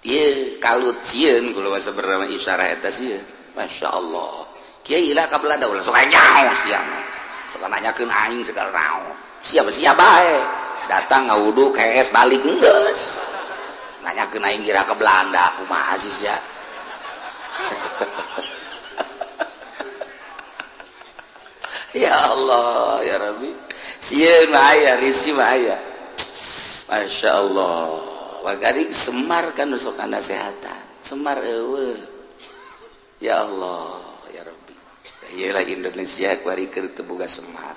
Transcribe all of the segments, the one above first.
Ieu kalut sieun kula mah sabenerna isyarah eta sieun. Masya Allah. Kiai lah ka Belanda ulah sok nyaho sia. Sok nanyakeun aing segala naon. Siap-siap bae. Datang ngawudu kees balik geus. Nanyakeun aing kira ke Belanda kumaha sih sia. Ya Allah ya Rabbi. Sieun mah aya, risi mah aya. Masya Allah. Wagari Semar kan sok nasehatan. Semar eueuh. Ya Allah ya Rabbi. Ieu Indonesia kuari keur teu boga Semar.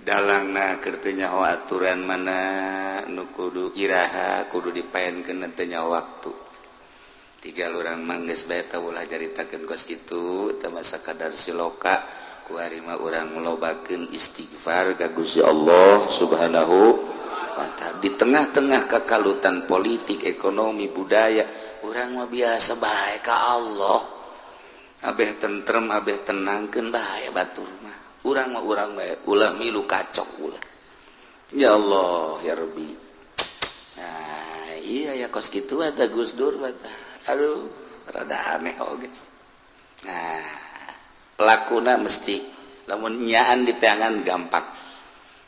Dalangna keur teu nyaho aturan mana nu kudu iraha kudu dipaenkeun teu nyaho waktu. Tiga urang mah geus bae tah ulah caritakeun kos kitu teu mah sakadar siloka kuari mah urang lobakeun istighfar ka Gusti Allah Subhanahu wa ta'ala. Di tengah-tengah kekalutan politik, ekonomi, budaya, urang mah biasa bae ka Allah. Abeh tentrem, abeh tenangkeun bae batur mah. Urang mah urang bae, ulah milu kacok ulah. Ya Allah ya Rabbi. Nah, iya ya kos kitu eta Gus Dur mah. Aduh, rada aneh oge. Nah, pelakuna mesti lamun nyaan di tangan gampang.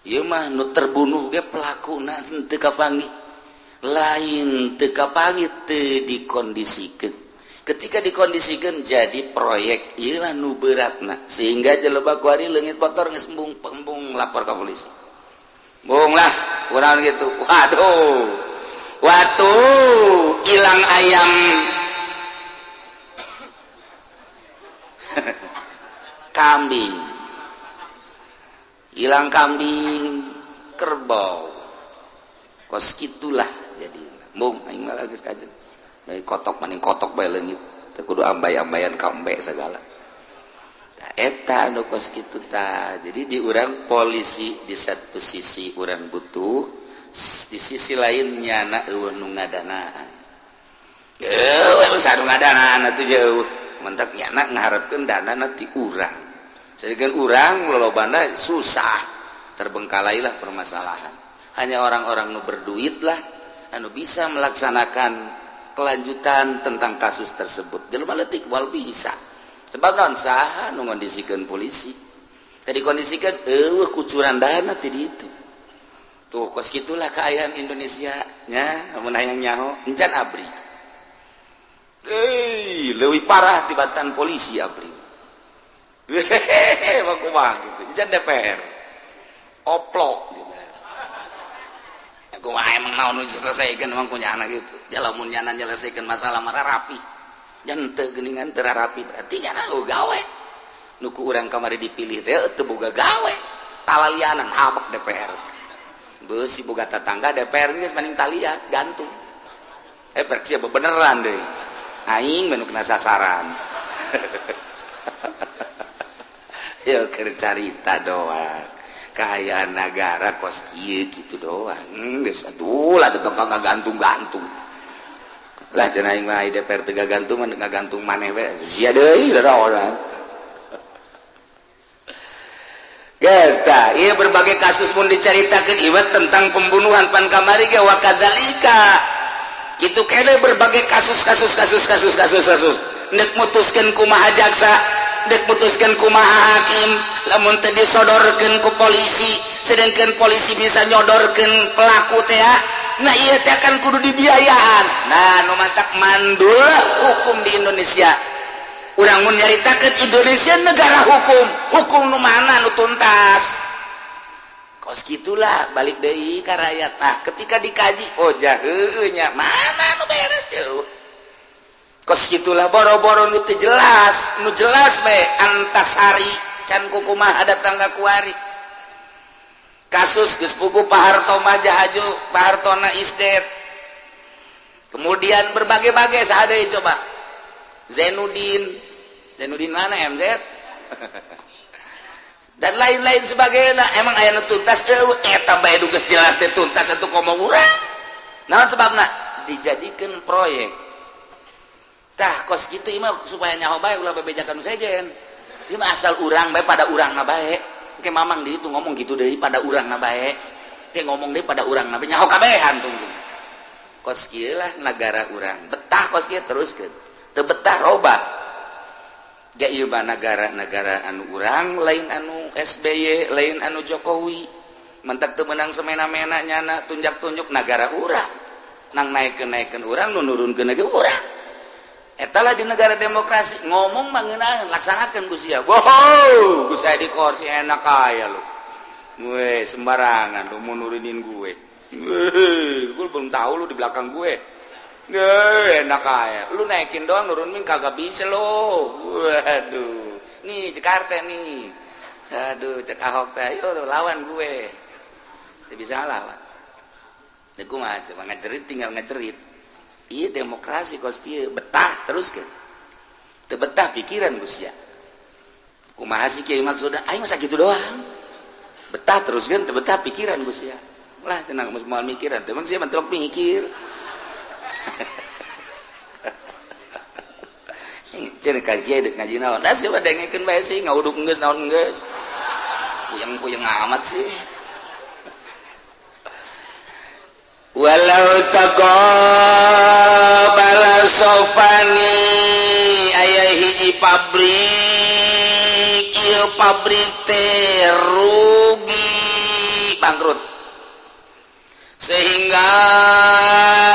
Ieu mah nu terbunuh ge pelakuna teu kapanggih. Lain teu kapanggih teu dikondisikeun. Ketika dikondisikeun jadi proyek ieu mah nu beratna sehingga jelema kuari leungit motor geus embung lapor ka polisi. Embung lah urang gitu. Waduh. Waktu hilang ayam kambing. Hilang kambing kerbau. Kos kitulah jadi. Embung aing mah geus kajen. Bae kotok maning kotok bae leungit. Teu kudu ambay-ambayan kambe segala. Tah eta nu kos kitu tah. Jadi di urang polisi di satu sisi urang butuh, di sisi lain nyana eueuh nu ngadanaan. Eueuh nu ngadanaan atuh jauh. Mentak nyana ngaharepkeun danana ti urang. Sedangkan urang lolobana susah, terbengkalailah permasalahan. Hanya orang-orang nu berduit lah anu bisa melaksanakan kelanjutan tentang kasus tersebut. Jelema leutik wal bisa. Sebab naon saha nu ngondisikeun polisi. Tadi kondisikan eueuh kucuran dana ti ditu. Tuh kos kitulah keayaan Indonesia nya lamun hayang nyaho encan ABRI. Euy, leuwih parah tibatan polisi ABRI. Hehehe, kumaha gitu. Encan DPR. Oplok gitu. Kumaha emang naon nu diselesaikan emang punya anak gitu. Ya lamun nyana nyelesaikan masalah marah rapi. Jan teu geuningan teu rapi berarti nyana gawe. Nu ku urang kamari dipilih teh teu boga gawe. Talalianan habek DPR. Beusi boga tatangga DPR geus maning talian gantung. Berarti beneran deui. Aing mah nu kena sasaran. Ya keur carita doang. Kaayaan nagara kos kieu kitu doang. Geus atuh lah teu gantung-gantung. Lah cenah aing mah DPR teu gagantung mah ngagantung maneh we. Sia deui orang. Geus tah, ieu berbagai kasus mun dicaritakeun ieu tentang pembunuhan pan kamari ge wa kadzalika. Kitu kene berbagai kasus kasus kasus kasus kasus kasus. Nek mutuskeun kumaha jaksa, dek mutuskeun kumaha hakim, lamun teu disodorkeun ku polisi, sedangkan polisi bisa nyodorkeun pelaku teh, nah ieu teh kan kudu dibiayaan. Nah, nu mantak mandul hukum di Indonesia. Urang mun nyaritakeun Indonesia negara hukum, hukum nu mana nu tuntas. Kos gitulah balik deui ka rakyat. Nah, ketika dikaji, oh jaheueuh nya mana nu beres jauh. Kos gitulah boro-boro nu teu jelas, nu jelas bae Antasari can kukumaha datang ka kuari. Kasus geus puguh Pak Harto mah jahaju, Pak Hartona is dead. Kemudian berbagai-bagai saha deui coba. Zainuddin, Zainuddin mana MZ? Dan lain-lain sebagainya. Emang aya nu tuntas eueuh eta bae geus jelas teh tuntas atuh komo urang. Naon sebabna? Dijadikeun proyek. Tah kos kitu ieu mah supaya nyaho bae ulah bebejakan sejen. Ieu mah asal urang bae pada urangna bae. Engke mamang di itu ngomong gitu deui pada urangna bae. Teh ngomong deui pada urangna bae nyaho kabehan tunggu. Kos kieu lah negara urang. Betah kos kieu teruskeun. Teu betah robah. Ja ieu mah negara-negara anu urang lain anu SBY, lain anu Jokowi. Mentak teu meunang semena-mena nyana tunjak-tunjuk negara urang. Nang naikeun-naikeun urang, nu nurunkeun ge urang. Eta lah di negara demokrasi ngomong mah ngeunaheun, laksanakeun ku sia. Wow, ku saya di kursi enak aya lu. Gue sembarangan lu mau nurunin gue. Gue belum tahu lu di belakang gue. Gue enak aja. Lu naikin doang nurunin kagak bisa lo. Waduh. Nih Jakarta nih. Aduh, cek Ahok teh, ayo lu lawan gue. Tidak bisa lawan. Ya gue mah cuma ngecerit, tinggal ngecerit. Iya demokrasi kos kieu betah terus ke. Teu betah pikiran gue sia. Kumaha sih kieu maksudna? Aing masa gitu doang. Betah terus kan, teu betah pikiran gue sia. Lah cenah geus moal mikiran, teh emang sia mentelok mikir. Cenah ka kieu deuk ngaji naon? Da sia mah dengekeun bae sih, ngauduk geus naon geus. Puyeng-puyeng amat sih. Walau taqabala sofani aya hiji pabrik, ieu pabrik teh rugi bangkrut sehingga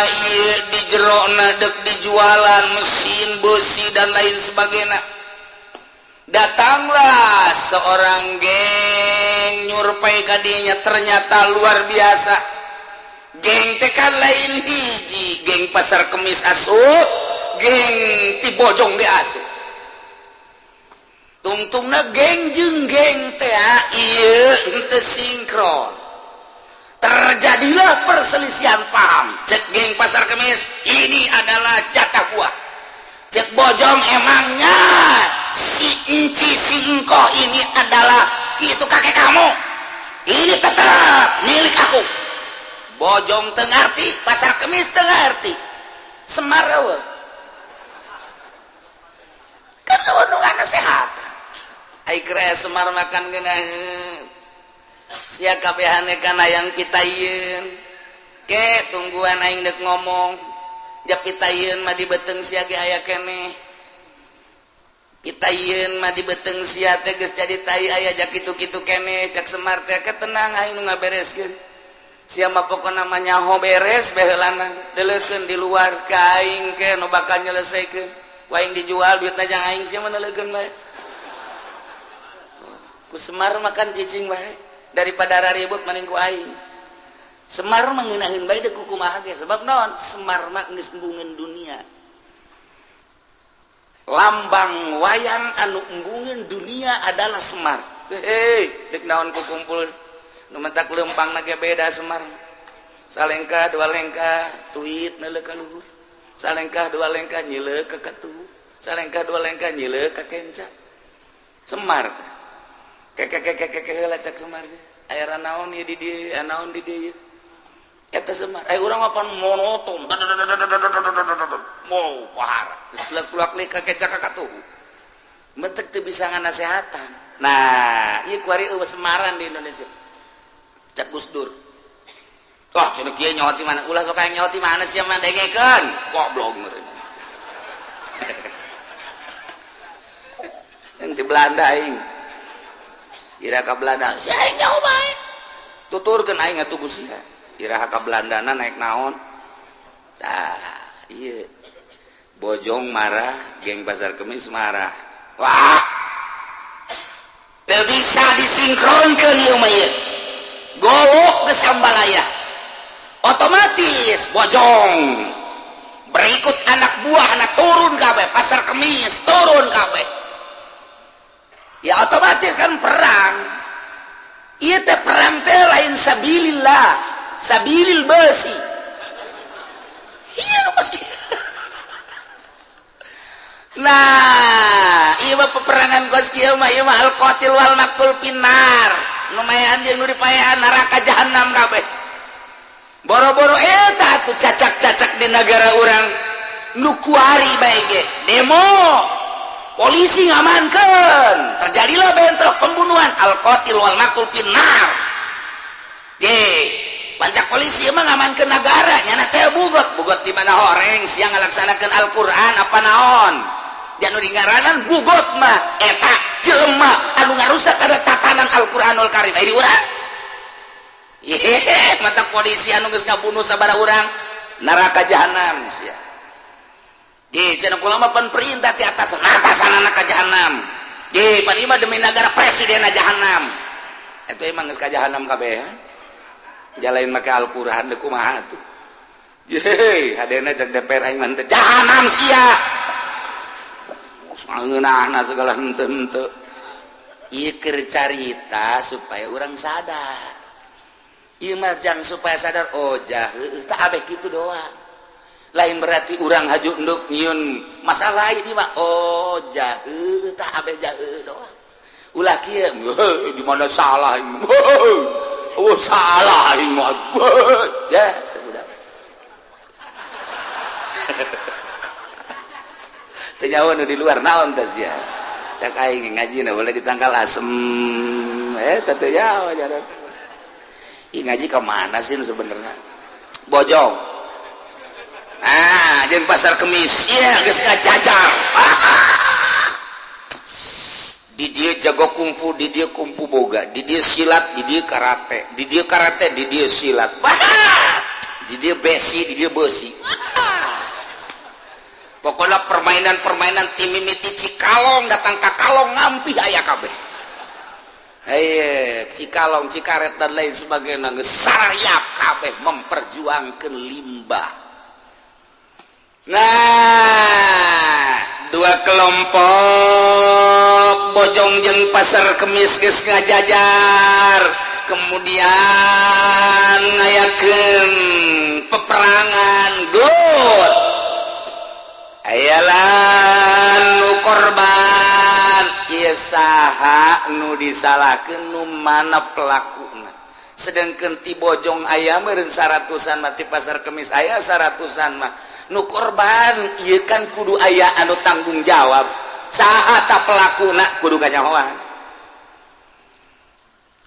ieu di jerona dek dijualan mesin besi dan lain sebagainya. Datanglah seorang geng nyurpai kadinya, ternyata luar biasa. Geng teh kan lain hiji, geng Pasar Kemis asup, geng ti Bojong ge asup. Tungtungna geng jeung geng teh ieu henteu sinkron. Terjadilah perselisihan paham. Cek geng Pasar Kemis, ini adalah jatah gua. Cek Bojong, emangnya si Enci si Engkoh ini adalah itu kakek kamu. Ini tetap milik aku. Bojong teu ngarti, Pasar Kemis teu ngarti. Semar eueuh. Kan eueuh nu ngasehatan. Ai keur Semar makan geunaheun. Sia kabehane kana yang pitayeun. Ke tungguan aing deuk ngomong. Ja pitayeun mah di beuteung sia ge aya keneh. Pitayeun mah di beuteung sia teh geus jadi tai aya ja kitu-kitu keneh. Cak Semar teh ke tenang aing nu ngabereskeun. Sia mah pokona mah nyaho beres baheulana, deuleukeun di luar ka aing ke nu bakal nyelesaikeun. Ku aing dijual duitna jang aing sia mah neuleukeun bae. Ku Semar makan cicing bae daripada raribut mending ku aing. Semar mah ngeunaheun bae deuk kumaha ge sebab naon? Semar mah geus embungeun dunia. Lambang wayang anu embungeun dunia adalah Semar. Hei, deuk naon ku kumpul nu mentak lempang ge beda Semar. Salengkah dua lengkah tuit neuleuh ka luhur. Salengkah dua lengkah nyileuk ka katuhu. Salengkah dua lengkah nyileuk ka kenca. Semar teh. Kekekekekeke heula cak Semar teh. Aya naon ieu di dieu, aya naon di dieu. Eta Semar. Aya urang mah pan monoton. Mau pahara. Geus leuk-leuk ka kenca ka katuhu. Mentek teu bisa nganasehatan. Nah, ieu kuari eueuh Semaran di Indonesia. Cak Gus Dur. Wah, cenah kieu nyawa ti mana? Ulah sok aya nyawa ti mana sia mah dengekeun. Goblok meureun. Yang di Belanda aing. Ira ka Belanda, sia aing nyaho bae. Tuturkeun aing atuh ku sia. Ira ka Belandana naik naon? Tah, ieu. Bojong marah, geng Pasar Kemis marah. Wah. Teu bisa disinkronkeun ieu mah ieu. Golok ke sambalaya otomatis Bojong berikut anak buah anak turun kabeh, Pasar Kemis turun kabeh, ya otomatis kan perang. Ieu teh perang teh lain sabilillah, sabilil besi. Iya pasti. Nah, ieu mah peperangan kos kieu mah ieu mah al-qatil wal maqtul finnar. Lumayan jeung nu dipaehan neraka jahanam kabeh. Boro-boro eta atuh cacak-cacak di negara urang nu kuari bae ge demo polisi ngamankeun, terjadilah bentrok pembunuhan, al-qatil wal maqtul finnar. Je Pancak polisi emang ngamankeun negara, nyana teh bugot. Bugot di mana horeng sia ngalaksanakeun Al-Qur'an apa naon? Janu dingaranan bugot mah eta jelema anu ngarusak ada tatanan Al-Qur'anul Karim. Ai di urang? Yehe, mata polisi anu geus ngabunuh sabaraha urang, neraka jahanam sia. Ge, cenah kula mah pan perintah ti atas, atasanana ka jahanam. Ge, pan ieu mah demi negara, presiden jahanam. Eta emang geus ka jahanam kabeh. Jalain make Al-Qur'an deui kumaha tuh? Yehe, hadena cek DPR aing mah teu jahanam sia. Ngeunahna segala henteu-henteu. Ieu keur carita supaya urang sadar. Ieu mah jang supaya sadar, oh jah, heueuh tah abeh kitu doang. Lain berarti urang haju enduk nyieun masalah ini mah, oh jah, heueuh tah abeh jah heueuh doang. Ulah kieu, di mana salah aing. Oh salah aing mah. Ya, budak. Teu nyaho nu di luar naon teh sia. Cak aing ngaji na boleh ditangkal asem. Eh, teh teu nyaho jalan. Ih, ngaji ke mana sih nu sebenarnya? Bojong. Ah, jeung Pasar Kemis ya geus ngajajar. Ah. Di dia jago kungfu, di dia kungfu boga, di dia silat, di dia karate, di dia karate, di dia silat. Wah! Di dia besi, di dia besi. Pokoknya permainan-permainan tim mimiti Cikalong datang ke Kalong ngampih aya kabeh. Eh, Cikalong, Cikaret dan lain sebagainya geus sarariap kabeh memperjuangkan limbah. Nah, dua kelompok Bojong jeung Pasar Kemis geus ngajajar, kemudian ngayakeun peperangan gelut. Ayalah nu korban, ieu saha nu disalahkeun, nu mana pelakuna? Sedangkan ti Bojong aya meureun 100-an mah, ti Pasar Kemis aya 100-an mah. Nu korban ieu kan kudu aya anu tanggung jawab. Saha ta pelakuna? Kudu kanyahoan.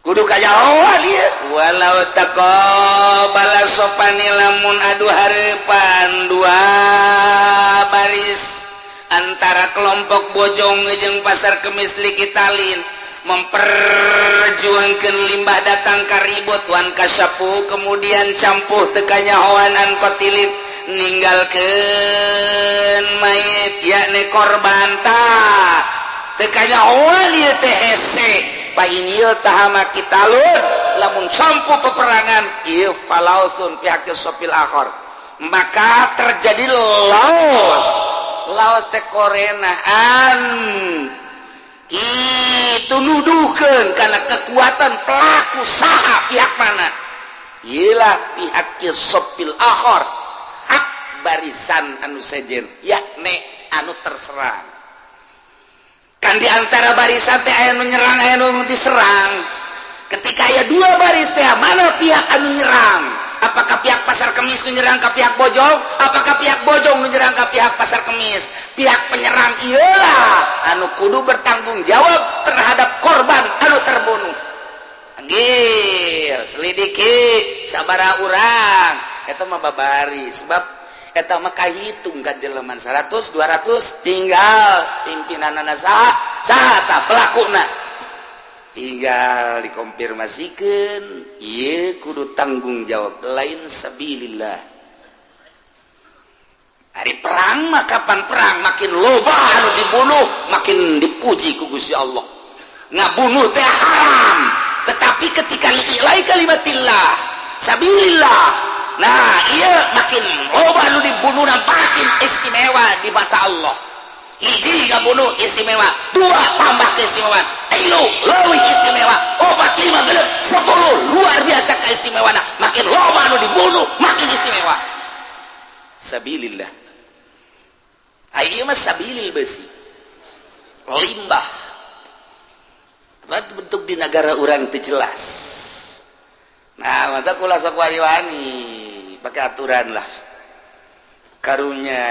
Kudu kanyahoan ieu. Walau taqabala sofani, lamun adu hareupan dua baris antara kelompok Bojong jeung Pasar Kemis liqitalin memperjuangkan limbah datang karibut wan kasyafu, kemudian campuh teu kanyahoan an qotilin ninggalkeun mayit, yakni korban, tah teu kanyahoan ieu teh hese fa in iltahama qitalun, lamun campuh peperangan ieu falausun pihak sofil akhor, maka terjadi laos. Laos teh korenaan itu nuduhkeun karena kekuatan pelaku saha, pihak mana. Iyalah pihak sofil akhor, hak barisan anu sejen, yakni anu terserang. Kan di antara barisan teh aya nu nyerang, aya nu diserang. Ketika aya dua baris teh, mana pihak anu nyerang? Apakah pihak Pasar Kemis nu nyerang ke pihak Bojong? Apakah pihak Bojong nu nyerang ke pihak Pasar Kemis? Pihak penyerang iyalah anu kudu bertanggung jawab terhadap korban anu terbunuh. Anggir selidiki sabaraha urang eta mah babari, sebab eta mah kahitung kan jeleman 100 200, tinggal pimpinanana saha, saha tah pelakuna, tinggal dikonfirmasikan. Ieu kudu tanggung jawab, lain sabilillah. Hari perang mah, kapan perang makin loba anu dibunuh makin dipuji ku Gusti Allah. Ngabunuh teh haram, tetapi ketika li'ilai kalimatillah, sabilillah, nah iya makin loba anu dibunuh makin istimewa di mata Allah. Hiji ngabunuh istimewa, dua tambah keistimewaan, tilu leuwih istimewa, opat, lima, genep, 10, luar biasa keistimewaan. Makin loba anu dibunuh makin istimewa sabilillah. Ieu mah sabilil besi, limbah. Bentuk di negara orang itu jelas. Nah, mata kula sok wani-wani pakai aturan lah. Karunya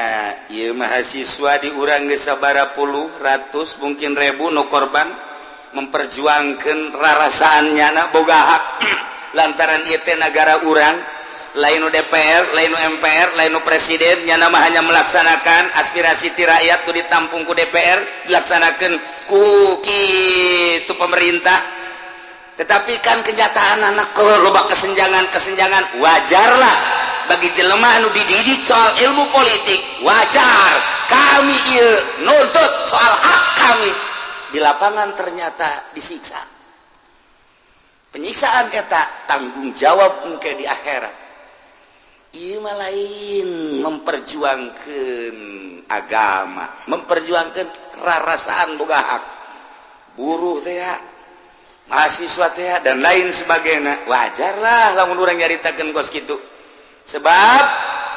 ieu mahasiswa di urang geus sabaraha puluh ratus, mungkin ribu nu korban memperjuangkan rarasaan nyana boga hak. Lantaran ieu teh nagara urang, lain nu DPR, lain nu MPR, lain nu presiden. Nya nama hanya melaksanakan aspirasi ti rakyat ku ditampung ku DPR, dilaksanakan ku kitu pemerintah. Tetapi kan kenyataan anak loba kesenjangan kesenjangan. Wajarlah bagi jelema anu dididik soal ilmu politik, wajar kami ieu nuntut soal hak kami. Di lapangan ternyata disiksa. Penyiksaan eta tanggung jawab mungkin di akhirat. Ieu mah lain memperjuangkan agama, memperjuangkan rarasaan boga hak buruh teh, mahasiswa teh, dan lain sebagainya. Wajarlah lamun urang nyaritakeun kos kitu, sebab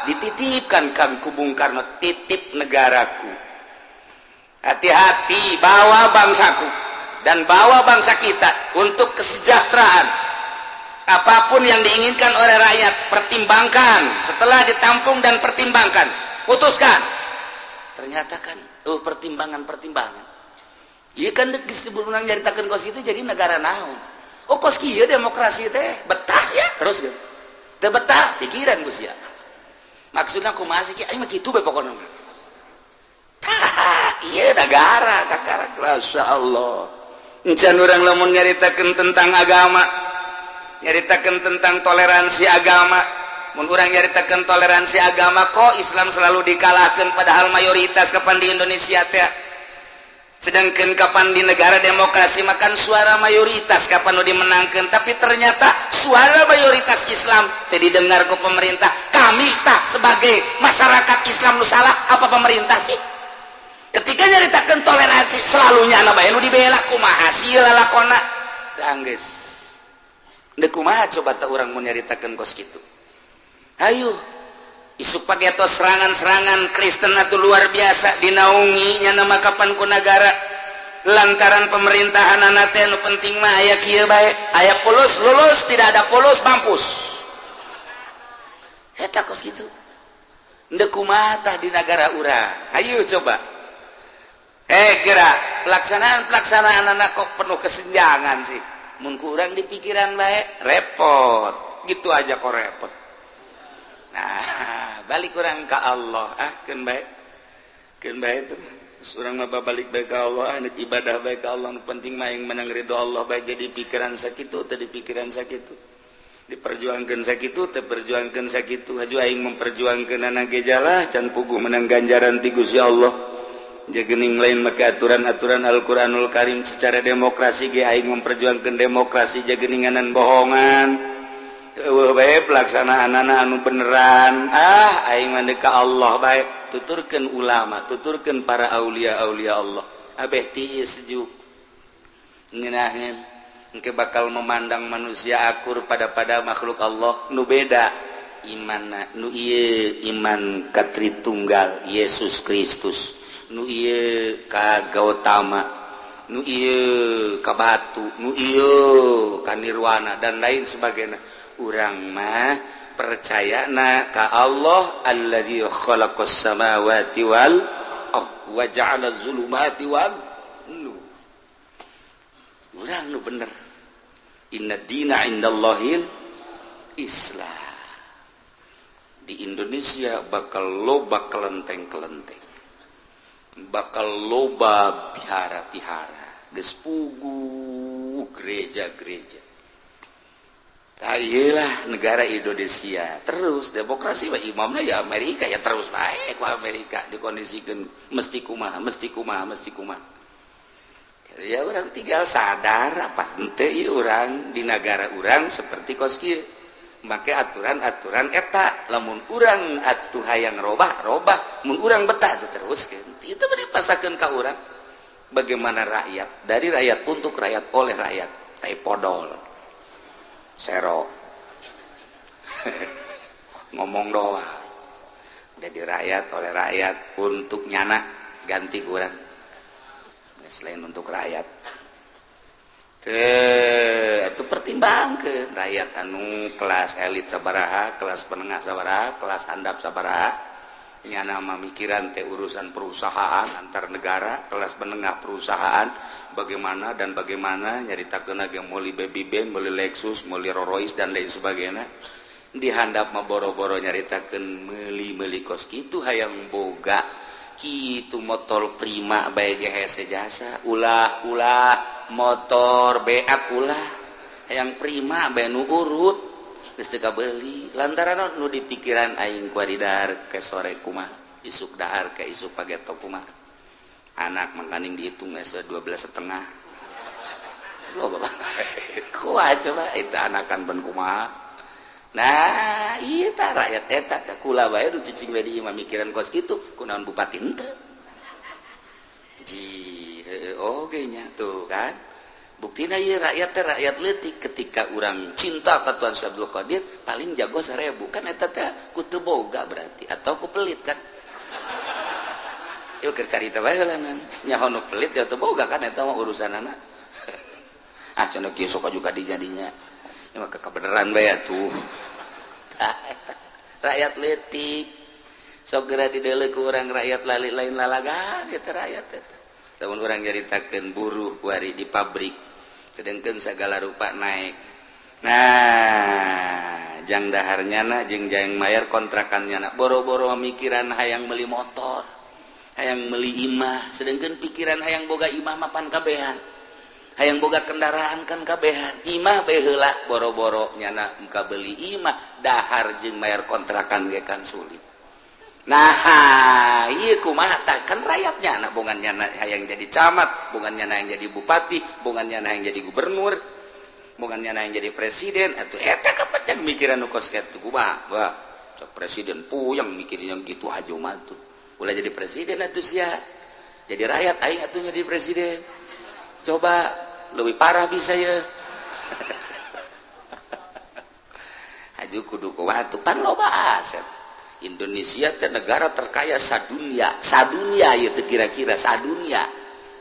dititipkan kan ku Bung Karno, titip negaraku, hati-hati bawa bangsaku dan bawa bangsa kita untuk kesejahteraan. Apapun yang diinginkan oleh rakyat, pertimbangkan. Setelah ditampung dan pertimbangkan, putuskan. Ternyata kan, oh, pertimbangan-pertimbangan. Iya kan, sebelum nyaritakeun kos itu jadi negara naon? Oh, kos kieu demokrasi teh betah ya, terus gitu. Teu betah pikiran Gus ya. Maksudnya kumaha sih? Aing mah kitu bae pokona mah. Tah, iya negara kakara. Masya Allah. Encan urang lamun nyaritakeun tentang agama, nyaritakeun tentang toleransi agama. Mun urang nyaritakeun toleransi agama, kok Islam selalu dikalahkan, padahal mayoritas kapan di Indonesia teh. Sedangkan kapan di negara demokrasi makan suara mayoritas kapan nu dimenangkan, tapi ternyata suara mayoritas Islam tidak didengar ke pemerintah. Kami tak sebagai masyarakat Islam nu salah apa pemerintah sih? Ketika nyaritakan toleransi, selalunya anak bae nu dibela. Kumaha sih lalakona? Tangges. Deuk kumaha coba tak urang mau nyaritakeun kos kitu? Ayo isuk pageto serangan-serangan Kristen atau luar biasa dinaungi nya nama kapan ku negara, lantaran pemerintahan anak teh nu penting mah aya kieu bae, aya polos lulus, tidak ada polos mampus. Eta kos kitu. Ndek kumaha tah di negara urang? Ayo coba, eh, gerak pelaksanaan pelaksanaan anak kok penuh kesenjangan sih? Mun kurang di pikiran bae repot, gitu aja kok repot. Nah, balik urang ke Allah, ah, keun bae, keun bae itu. Urang mah balik bae ka Allah, ah, ibadah bae ka Allah. Nu penting mah yang menang ridho Allah bae. Jadi pikiran sakitu tadi, pikiran sakitu diperjuangkan sakitu, terperjuangkan sakitu. Haju aing memperjuangkan anak gejalah can puguh menang ganjaran ti Gusti Allah. Jagening lain make aturan-aturan Al-Qur'anul Karim secara demokrasi ge, aing memperjuangkan demokrasi jageninganan bohongan. Eueuh bae pelaksanaan anak anu beneran. Ah, aing mah ka Allah bae. Tuturkeun ulama, tuturkeun para aulia aulia Allah, abeh tiis sejuk ngeunaheun. Engke bakal memandang manusia akur pada pada makhluk Allah nu beda iman. Nu ieu iman ka Tritunggal Yesus Kristus, nu ieu ka Gautama, nu ieu ka batu, nu ieu ka nirwana, dan lain sebagainya. Urang mah percaya na ka Allah alladzi khalaqas samawati wal ard wa ja'ala zulumati wan nur. Urang nu bener. Inna dina indallahil Islam. Di Indonesia bakal loba kelenteng-kelenteng, bakal loba pihara-pihara, geus puguh gereja-gereja. Lah, negara Indonesia terus demokrasi, imamnya ya Amerika, ya terus baik Amerika dikondisikan mesti kumaha, mesti kumaha, mesti kumaha. Ya urang tinggal sadar apa ente urang di negara urang seperti kos kieu make aturan-aturan eta. Lamun urang atuh hayang robah, robah. Mun urang betah tuh terus itu dipasahkan ke urang. Bagaimana rakyat, dari rakyat, untuk rakyat, oleh rakyat. Tai podol sero ngomong doang. Jadi rakyat, oleh rakyat, untuk nyana. Ganti kurang selain untuk rakyat itu pertimbangkan rakyat anu kelas elit sabaraha, kelas penengah sabaraha, kelas handap sabaraha. Nyana mah mikiran teh urusan perusahaan antar negara, kelas menengah perusahaan bagaimana dan bagaimana nyaritakeun ge meuli baby band, meuli Lexus, meuli Rolls Royce dan lain sebagainya. Dihandap mah boro-boro nyaritakeun meuli-meuli kos kitu hayang boga kitu motor prima bae ge hese jasa, ulah-ulah motor beak ulah hayang prima bae nu urut geus teu kabeuli lantaran nu di pikiran aing kuari dahar ke sore kumaha, isuk dahar ke isuk pageto kumaha. Anak mangkaning dihitung geus 12,5. Loba kumaha coba eta anakan ben kumaha. Nah, ieu tah rakyat eta ka kula bae nu cicing we di imah mikiran kos kitu, kunaon bupati henteu. Ji heueuh oge nya tuh kan. Buktina ieu rakyat teh rakyat leutik ketika urang cinta ka Tuan Syekh Abdul Qadir paling jago 1000 kan eta teh ku teu boga berarti atau ku pelit kan. Ieu keur carita bae heula nyaho nu pelit ya teu boga kan eta mah urusanana. Ah cenah kieu sok juga dijadinya. Ya maka kebenaran bae atuh. Rakyat leutik sok geura dideuleu ku urang rakyat lali lain lalagan eta rakyat eta. Lamun urang nyaritakeun buruh kuari di pabrik sedengkeun sagala rupa naik. Nah, jang daharnya na jeung jang mayar kontrakannya na boro-boro mikiran hayang meuli motor, hayang meuli imah, sedengkeun pikiran hayang boga imah mapan kabehan. Hayang boga kendaraan kan kabehan, imah bae heula boro-boro nyana muka beli imah, dahar jeung mayar kontrakan ge kan sulit. Nah, ieu kumaha tah kan rakyatnya anak bongan nyana hayang jadi camat, bongan nyana hayang jadi bupati, bongan nyana hayang jadi gubernur, bongan nyana hayang jadi presiden, atuh eta kapacang mikiran nu kos kitu kumaha? Wah, cok presiden puyeng mikirin yang gitu aja mah tuh. Ulah jadi presiden atuh sia. Jadi rakyat aing atuh jadi presiden. Coba lebih parah bisa ya. Aju kudu kumaha tuh pan loba aset. Indonesia teh negara terkaya sadunia, sadunia ieu teh kira-kira sadunia.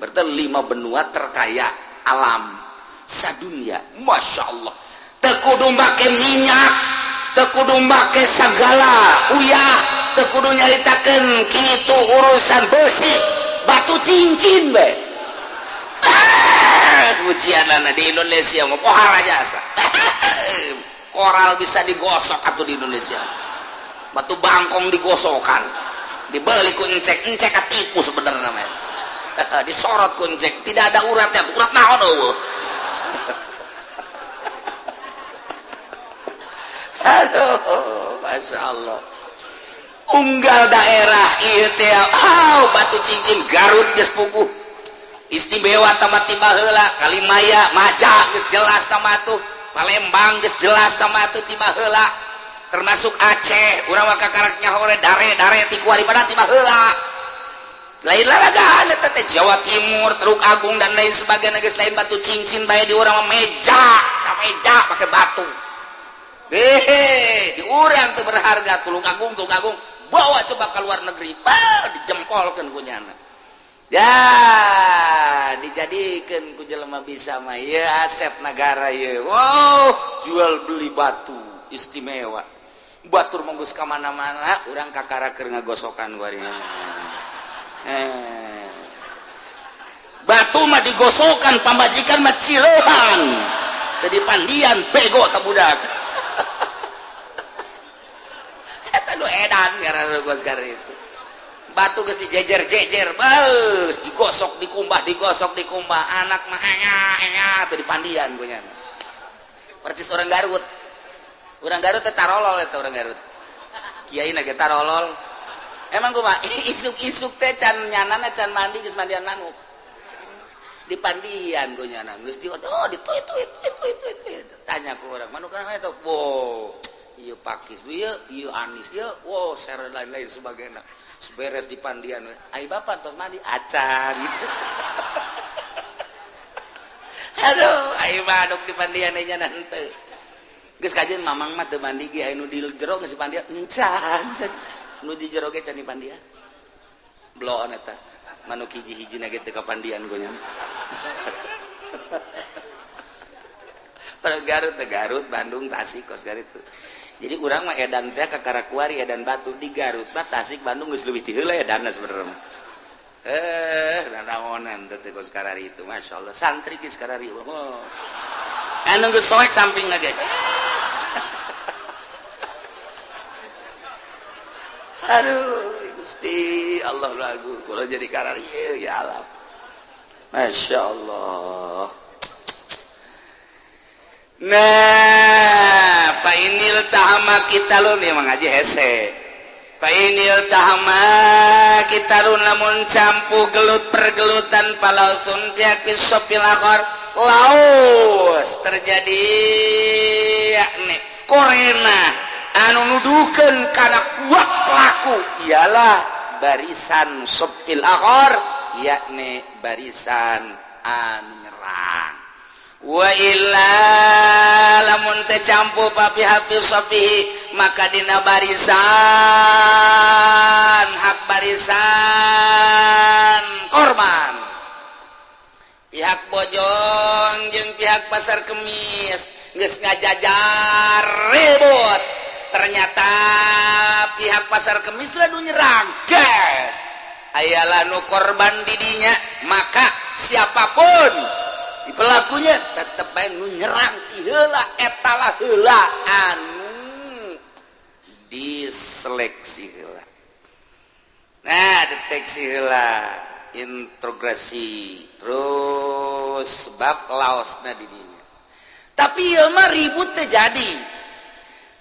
Berarti 5 benua terkaya alam sadunia. Masya Allah. Teu kudu make minyak, teu kudu make sagala uyah, teu kudu nyaritakeun kitu urusan besi, batu cincin bae. Ujianana di Indonesia mah pohara jasa. Koral bisa digosok atuh di Indonesia. Batu bangkong digosokan, dibeli ku encek, encek katipu sebenarnya namanya. Disorot ku encek, tidak ada uratnya, urat naon eueuh. Aduh, masya Allah. Unggal daerah ieu teh, oh, batu cincin Garut geus puguh. Istimewa tamat tiba heula, Kalimaya, Maja geus jelas tamat tuh, Palembang geus jelas tamat tuh tiba heula. Termasuk Aceh, urang mah kakarak nyaho dare-dare ti kuari pada tiba heula. Lain lalagaan eta teh Jawa Timur, Teluk Agung dan lain sebagainya geus lain batu cincin bae di urang mah meja, sameja pake batu. Di urang teu berharga Tulung Agung, Tulung Agung bawa coba ke luar negeri, bah dijempolkeun ku nyana. Ya, dijadikeun ku jelema bisa mah ieu aset negara ieu. Wow, jual beli batu istimewa. Batur menggus ka mana-mana, urang kakara keur ngagosokan kuari. Batu mah digosokan, pamajikan mah cileuhan. Jadi pandian bego ta budak. Eta nu edan ngaranna gos itu. Batu geus dijejer-jejer, beus digosok dikumbah, digosok dikumbah, anak mah enya-enya teu dipandian ku nya. Percis orang Garut. Orang Garut teh tarolol eta orang Garut. Kiai na ge tarolol. Emang kumaha isuk-isuk teh can nyanana can mandi geus mandian manuk. Dipandian ku nyana geus di oh dituit tuit tuit tuit tuit. Tanya ku urang, manuk kana eta? Wow, ieu pakis ieu, ieu anis ieu, wow, ser lain-lain sebagainya. Beres dipandian. Ai bapak tos mandi acan. Aduh, ai manuk dipandian nya henteu. Geus kajeun mamang mah teu mandi ge aya nu di jero geus dipandian encan. Nu di jero ge can dipandian. Bloon eta. Manuk hiji-hijina ge teu kapandian ku nya. Orang Garut, Garut, Bandung, Tasik kos Garut. Jadi urang mah edan teh kakara kuari edan batu di Garut mah, Tasik, Bandung geus leuwih ti heula edanna sebenarnya. Naonan teh kos karari itu, Masya Allah, santri geus karari. Oh, anu geus soek samping lagi. Aduh Gusti Allah, lagu kalau jadi karari ya Allah, Masya Allah. Nah, fa inil tahama kita lu nih mengaji hese. Fa inil tahama kita lu lamun campu gelut pergelutan palausun pihak sofil akhor laos terjadi, yakni korena anu nuduhkeun kana kuat pelaku ialah barisan sofil akhor, yakni barisan anu nyerang. Wa illa lamun teu campu pihak sofihi, maka dina barisan hak barisan korban, pihak Bojong jeung pihak Pasar Kemis geus ngajajar ribut, ternyata pihak Pasar Kemis lah nu nyerang, gas ayalah nu korban didinya, maka siapapun pelakunya tetep bae nu nyerang ti heula etalah heula anu diseleksi heula. Nah, deteksi heula, interogasi terus sebab laosna di dinya. Tapi ieu mah ribut terjadi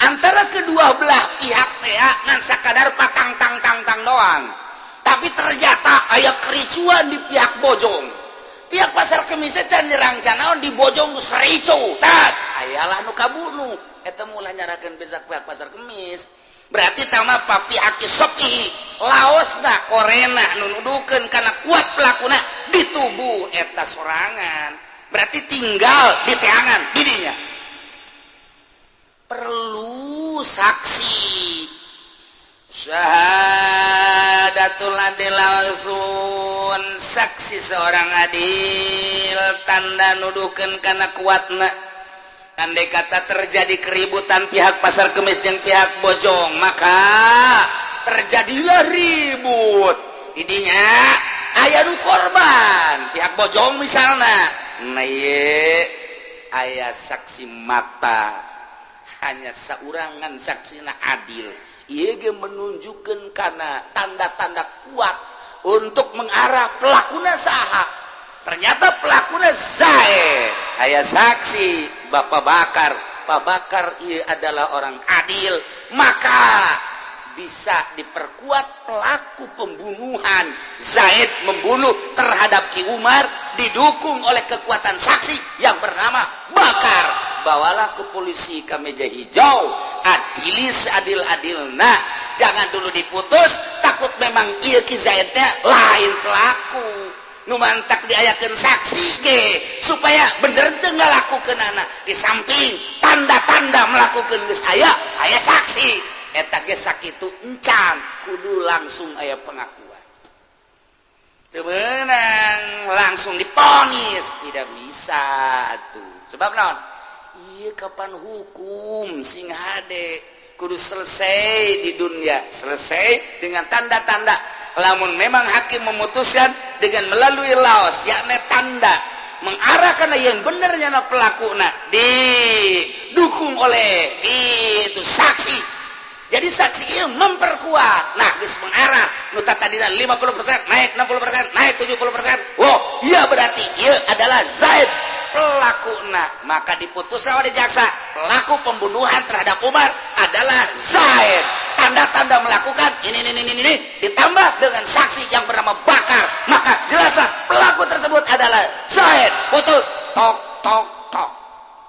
antara kedua belah pihak teh ngan sakadar patang tang tang tang doang, tapi ternyata aya kericuan di pihak Bojong. Pihak Pasar Kemis can nyerang can naon, di Bojong geus ricu tat ayalah nu kabunuh. Eta mulai nyarakeun besak pihak Pasar Kemis, berarti tama pihak sopi laosna korena nu nuduhkeun kana kuat pelakuna di tubuh eta sorangan, berarti tinggal di teangan didinya perlu saksi syahadatul adil, langsung saksi seorang adil, tanda nuduhkeun kana kuatna. Andai kata terjadi keributan pihak Pasar Kemis jeung pihak Bojong, maka terjadilah ribut idinya, aya nu korban pihak Bojong misalnya. Nah, ye, aya saksi mata hanya saurangan, saksina adil. Ieu ge menunjukkan karena tanda-tanda kuat untuk mengarah pelakuna saha. Ternyata pelakuna Zaid, aya saksi Bapak Bakar. Pak Bakar ia adalah orang adil, maka bisa diperkuat pelaku pembunuhan Zaid membunuh terhadap Ki Umar didukung oleh kekuatan saksi yang bernama Bakar. Bawalah ke polisi, ke meja hijau, adili seadil-adil. Nah, jangan dulu diputus, takut memang iya Ki Zaidnya lain pelaku. Nu mantak diayakeun saksi ge supaya bener teu ngalakukeun anak. Di samping tanda-tanda melakukan geus aya, aya saksi eta ge sakitu encan kudu langsung aya pengakuan. Teu meunang langsung diponis, tidak bisa tuh. Sebab naon? Iya, kapan hukum sing hade kudu selesai di dunia, selesai dengan tanda-tanda. Lamun memang hakim memutuskan dengan melalui laos, yakni tanda mengarahkan yang benernya na pelaku na didukung oleh itu saksi, jadi saksi itu memperkuat. Nah, geus mengarah nu tadina 50% naik 60%, naik 70%. Wow, iya, berarti iya adalah Zaid pelaku. Nah, maka diputuslah oleh jaksa pelaku pembunuhan terhadap Umar adalah Zaid. Tanda-tanda melakukan ini ditambah dengan saksi yang bernama Bakar, maka jelaslah pelaku tersebut adalah Zaid. Putus tok.